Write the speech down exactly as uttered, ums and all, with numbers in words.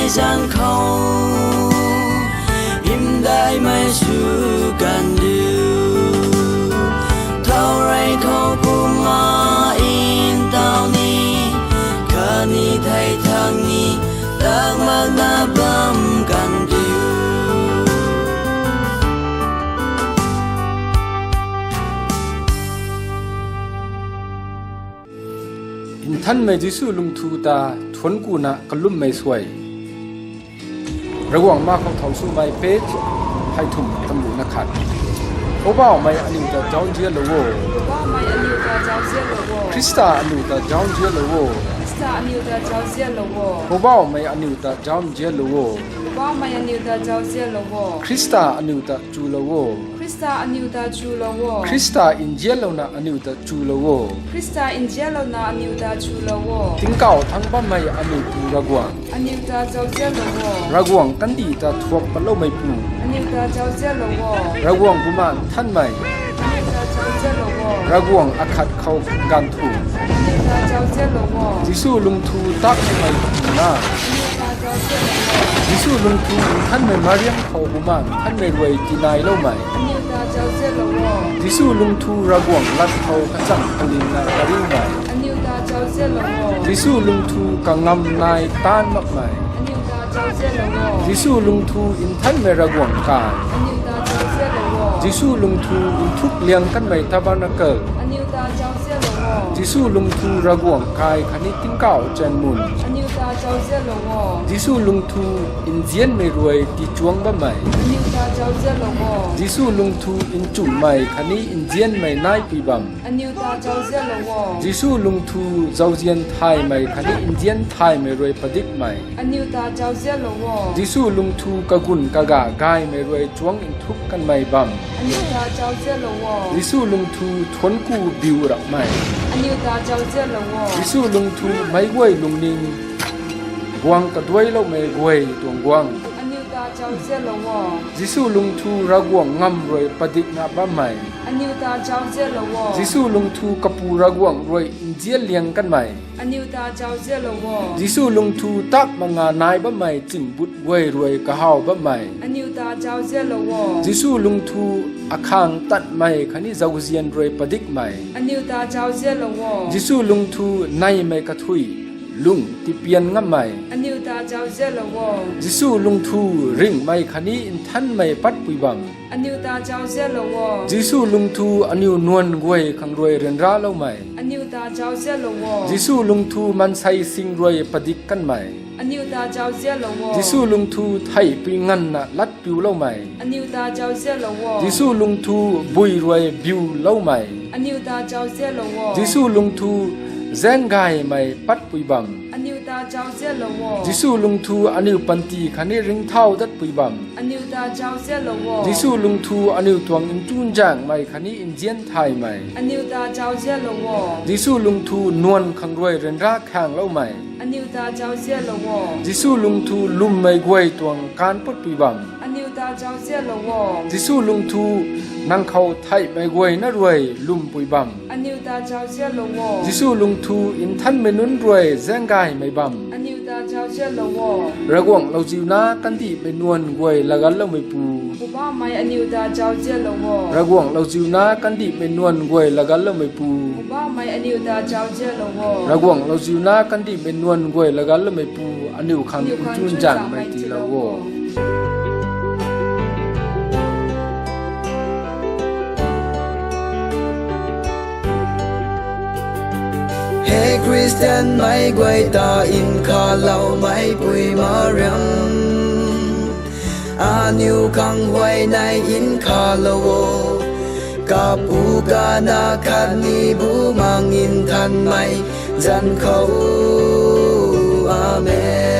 Zang khou hymdaihmei sw kan diu, thow rey khou kumna ntaw ni, khatni thei thang ni, tak makna bam kan diu. Nthanmei Jisu lungthu ta thuanc kuna kalummei suai. Ravguangc ma khou thau swmei page, hei thum tamlu na khat. Poubauhmei aniu ta zauc nzianlou o. Poubauhmei aniu ta zauc nzianlou o. Khrista aniu ta zauc nzianlou o. Khrista aniu ta zauc nzianlou o. Poubauhmei aniu ta zauc nzianlou o. Poubauhmei aniu ta zauc nzianlou o. Khrista aniu ta chulou o. Khrista aniu ta chulou o. Khrista nzianlouna aniu ta chulou o. Khrista nzianlouna aniu ta chulou o. Tingkauh thangc bammei aniu Pu Ravguangc. Aniu ta zauc nzianlou o. Ravguangc kandih ta thuak patloumeipu. Aniu ta zauc nzianlou o. Ravguangc Bumaengh Nthanmei. Aniu ta zauc nzianlou o. Ravguangc akhat khou ganvthumh. Aniu ta zauc nzianlou o. Jisu lungthu tak swmei na. Aniu ta zauc nzianlou o. Jisu lungthu Nthanmei Mariam khou Bumaengh Nthanmei rui tinailoumei. Aniu ta zauc nzianlou o. Jisu lungthu Ravguangc lat khou kachang kalingna kariumei. Aniu ta zauc nzianlou o. Jisu lungthu kangamv nai taanv makmei. Aniu ta zauc nzianlou o. Jisu lungthu Nthanmei Ravguangc kai. Aniu ta zauc nzianlou o. Jisu lungthu nthuk liang kanmei tabernacle. Aniu ta zauc nzianlou o. Jisu lungthu Ravguangc kai khatni tingkauh chaeng mun. Aniu ta zauc nzianlou o. Jisu lungthu nzianmei rui tichuang bammei. Aniu ta zauc nzianlou o. Jisu lungthu nchumhmei khatni nzianmei naipui bam. Aniu ta zauc nzianlou o. Jisu lungthu zauzian thaymei khatni nzian thaymei rui padikmei. Aniu ta zauc nzianlou o. Jisu lungthu kagun kaga gaymei rui chuang nthuk kanmei bam. Aniu ta zauc nzianlou o. Jisu lungthu thuanc ku biu rapmei. Aniu ta zauc nzianlou o. Jisu lungthu meic guay lungning guang kaduailoumei guay tuang guang. Aniu ta zauc nzianlou o. Jisu lungthu Ravguangc ngamv rui padikna bammei. Aniu ta zauc nzianlou o. Jisu lungthu kapu Ravguangc rui nzian liang kanmei. Aniu ta zauc nzianlou o. Jisu lungthu tak mak nga nai bammei chynbut guay rui kahaw bammei. Aniu ta zauc nzianlou o. Jisu lungthu akhang tatmei khatni zauzian rui padikmei. Aniu ta zauc nzianlou o. Jisu lungthu neymei kathui lung tipian ngammei. Aniu ta zauc nzianlou o. Jisu lungthu ringhmei khatni nthanmei patpui bam. Aniu ta zauc nzianlou o. Jisu lungthu aniu nuan guay khang rui ryanraloumei. Aniu ta zauc nzianlou o. Jisu lungthu maansei sing rui padik kanmei. Aniu ta zauc nzianlou o. Jisu lungthu theihpui nganvna latpiuloumei. Aniu ta zauc nzianlou o. Jisu lungthu bui rui biuloumei. Aniu ta zauc nzianlou o. Jisu lungthu zaeng gaymei patpui bam. Aniu ta zauc nzianlou o. Jisu lungthu aniu panty khatni ringcthau datpui bam. Aniu ta zauc nzianlou o. Jisu lungthu aniu tuang nchunzaenghmei khatni nzian thaymei. Aniu ta zauc nzianlou o. Jisu lungthu nuan khang rui ryanra khaengloumei. Aniu ta zauc nzianlou o. Jisu lungthu lwmmei guay tuang kaanv putpui bam. Aniu ta zauc nzianlou o. Jisu lungthu nang khou theihmei guayna rui lwmpui bam. Aniu ta zauc nzianlou o. Jisu lungthu nthanmei nunc rui zaeng gaymei bam. Aniu ta zauc nzianlou o. Ravguangc lauziuna kandihmei nuan guay lagaloumeipu. Poubauhmei aniu ta zauc nzianlou o. Ravguangc lauziuna kandihmei nuan guay lagaloumeipu. Poubauhmei aniu ta zauc nzianlou o. Ravguangc lauziuna kandihmei nuan guay lagaloumeipu, aniu khang nchunzaenghmei tiilou o. He Khristianmei guay ta nkhavloumeipui Mariam, aniu khang huayney nkhavlou o. Kapu, Kanac khatni Bumaengh Nthanmei zanc khou. Amen.